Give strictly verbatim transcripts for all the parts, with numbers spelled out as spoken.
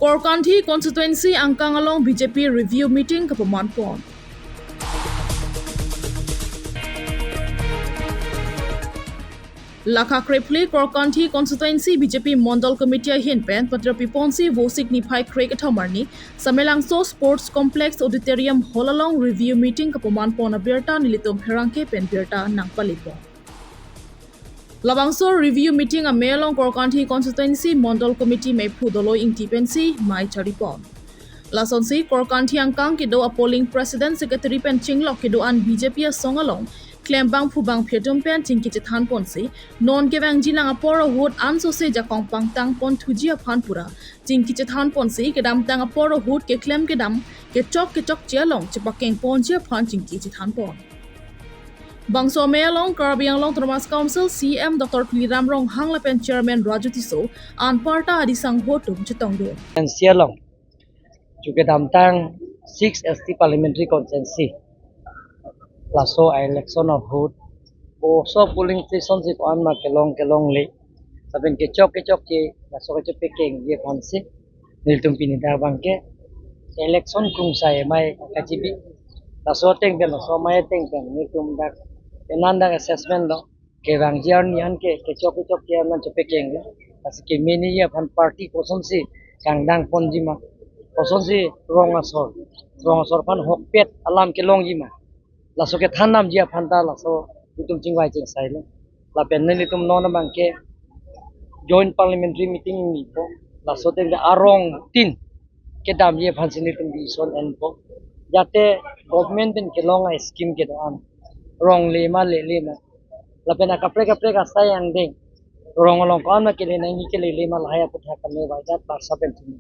Korkanthi constituency angkang along B J P review meeting kapaman pon. Lakha krephli Korkanthi constituency B J P Mondol Committee ahin pen patrapi ponsi Vosik niphai kre-kethom arni Samelangso Sports Complex Auditorium Hall along review meeting kapaman pon abirta nelitum pherangke pen birta nangpali pon. Labangso review meeting amei along Korkanthi constituency Mondol Committee meiphu Doloi Ingti pensi mei chari pon. Lasonsi Korkanthi angkang kedo a polling president, secretary pen chinglok kedo-an B J P asong along klembang phubang phetum pen chingki chethan ponsi non kevangji lang apor ahut ansose jakong pangtang pon thuji aphan pura chingki chethan ponsi kedamtang apor ahut keklem kedam kechok kechokche along chepakeng ponji aphan chingki chethan pon. Bangso amei along Karbi Anglong Autonomous Council C E M Doctor Tuliram Ronghang lapen Chairman Raju Tisso anparta adisangho atum chetongdun. N C along chu kedamtang six S T Parliamentary Constituency laso a-election ahut oso polling station si ko-an ma kelong kelongle lapen kechok kechokche laso kachepakengji aphansi nelitum pini dak abangke election krungsai amei kachibi. Laso ateng pen, laso amei ateng pen nelitum dak penan dak assessment lo. Kevangji arni an ke kechok kechokche an chepakenglo. Lasi kemeneji aphan party kosonsi kangdang ponji ma, kosonsi rong asor, rong asor aphan hokpet alam kelongji ma, laso kethan damji aphan ta laso nelitum chingvai chingsailo. Lapen nelitum non abangke joint parliamentary meeting nipo. Laso ateng arong tin kedamji aphansi nelitum decision enpo. Jate government pen kelong a-scheme kedo-an rong le ma lele ma, lapen akaprek kaprek asai angdeng rong along ko-an ma kele nangji kelele ma lahai aputhak kami wajar paksa pen chini.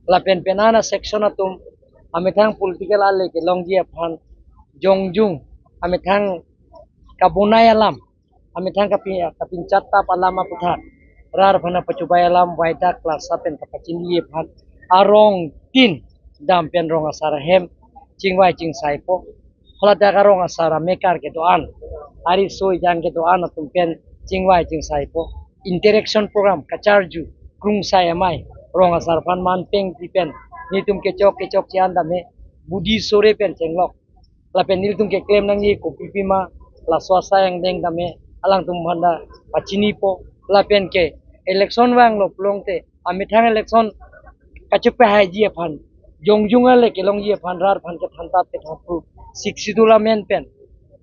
Lapen penan a-section atum amethang political ale kelongji aphan jongjung amethang kabonai alam, amethang kapi-, kapinchat tap alam aputhak rat aphan kapachobai alam waidak klasa pen kapachiniji aphan arong tin dam pen rong asar ahem chingvai chingsaipo. Haladak arong asar amekar kedo-an, ariso ejang kedo-an atum pen chingvai chingsaipo. Interaction program kacharju krungsai amei rong asar aphan manpeng ti pen nelitum kechok kechokche an dam he budi sore pen chenglok. Lapen nelitum keklem nangji kopi pi ma, laso asai angdeng dam he alangtum aphan ta pachinipo. Lapen ke election vanglo pulote amethang election kachepahaiji aphan, jongjung ale kelongji aphan rat aphan kethan tap kethan pru Sixth Schedule amen pen,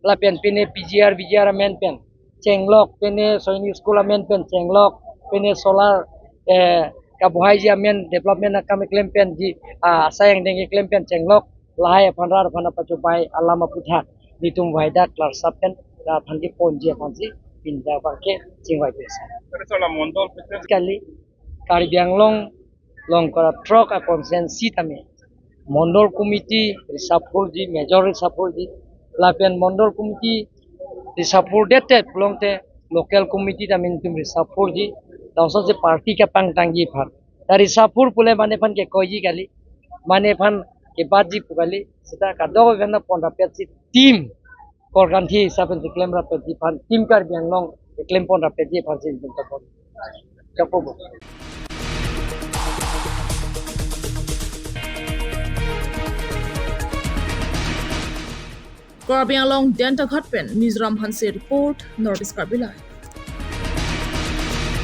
lapen pine P G R, V G R amen pen chenglok, pine Sainik School amen pen chenglok, pine solar, eh, kabuhaiji amen, development akam keklem penji, ah, asai angdeng keklem pen chenglok, lahai aphan rat aphan kapachobai alam aputhak nelitum waidak klasa pen rat aphan keponji aphansi pini dak abangke chingvai pesa. Kali Karbi Anglong along kora throk a-constituency tame Mondol Committee reshuffle ji, major reshuffle ji, lapen Mondol Committee reshuffle det det pulote local committee tame nelitum reshuffle ji, langsung si party kapangtangji aphan. Ta reshuffle pule mane aphan kekoiji kali, mane aphan kebatji pu kali, seta kadokave aphan ponrapet si team Korkanthi hisap pen keklem rapetji aphan, team Karbi Anglong keklem ponrapetji aphansi nelitum ta pon. Chapo bo. Karbi Anglong Dentaghat pen Mizoram Hanse report, North East Karbi Live.